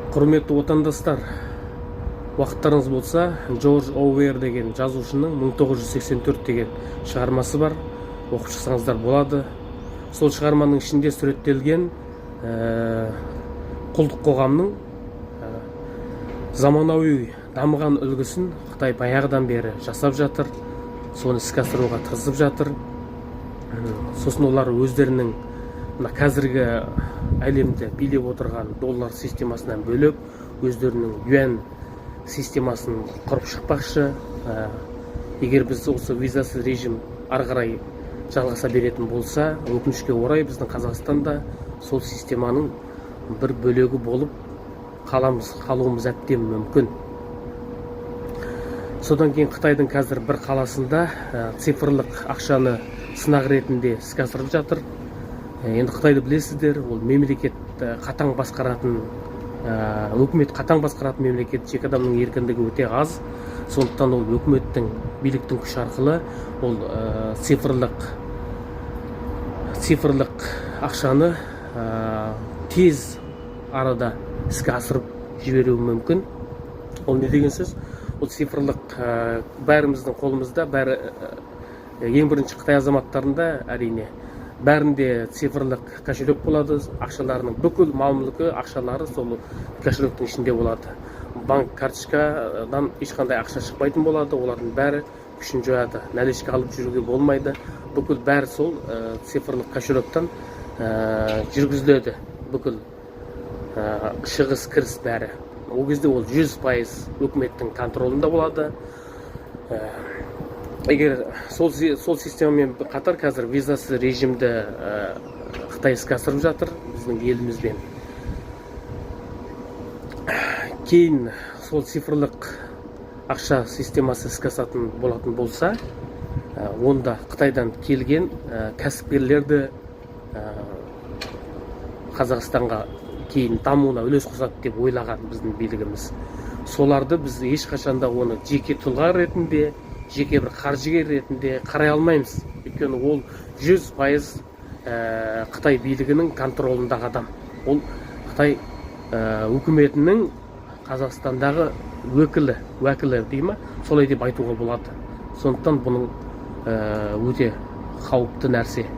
Құрметті отандастар, уақыттарыңыз болса, Джордж Оуэр деген жазушының 1984 деген шығармасы бар, оқып шықсаңыздар болады. Сол шығарманың ішінде суреттелген құлдық қоғамның заманауи дамыған үлгісін Қытай баяғыдан бері жасап жатыр, соны іске асыруға тырысып жатыр. Сосын олар өздерінің мына қазіргі әлемді билеп отырған доллар системасынан бөлек өздерінің юань системасын құрып шықпақшы. Егер біз осы визасыз режим ары қарай жалғаса беретін болса, өкінішке орай, біздің Қазақстанда сол системаның бір бөлегі болып қаламыз, қалуымыз әбден мүмкін. Содан кейін Қытайдың қазір бір қаласында цифрлық ақшаны сынақ ретінде іске асырып жатыр. Енді Қытайды білесіздер, ол мемлекет қатаң басқаратын, өкімет қатаң басқаратын мемлекет, жеке адамның еркіндігі өте аз. Сондықтан ол өкіметтің, биліктің күші арқылы ол цифрлық ақшаны тез арада іске асырып жіберуі мүмкін. Ол не деген сөз? Ол цифрлық бәріміздің қолымызда, бәрі, ең бірінші Қытай азаматтарында, әрине, бәрінде цифрлық кошелек болады. Ақшаларының бүкіл мал мүлкі, ақшалары сол кошелектің ішінде болады. Банк карточкадан ешқандай ақша шықпайтын болады, олардың бәрі күшін жояды, наличка алып жүруге болмайды. Бүкіл бәрі сол цифрлық кошелектен жүргізіледі, бүкіл шығыс, кіріс, бәрі. Ол кезде ол 100% өкіметтің контролында болады. Егер сол системамен қатар қазір визасыз режимді Қытай іске асырып жатыр біздің елімізбен, кейін сол цифрлық ақша системасы іске асатын болатын болса, онда Қытайдан келген кәсіпкерлерді Қазақстанға кейін дамуына үлес қосады деп ойлаған біздің билігіміз, соларды біз ешқашанда оны жеке тұлға ретінде, жеке бір қаржыгер ретінде қарай алмаймыз. Өйткені ол 100% Қытай билігінің контролындағы адам, ол Қытай үкіметінің Қазақстандағы өкілі, уәкілі дей ма, солай деп айтуға болады. Сондықтан бұның өте қауіпті нәрсе.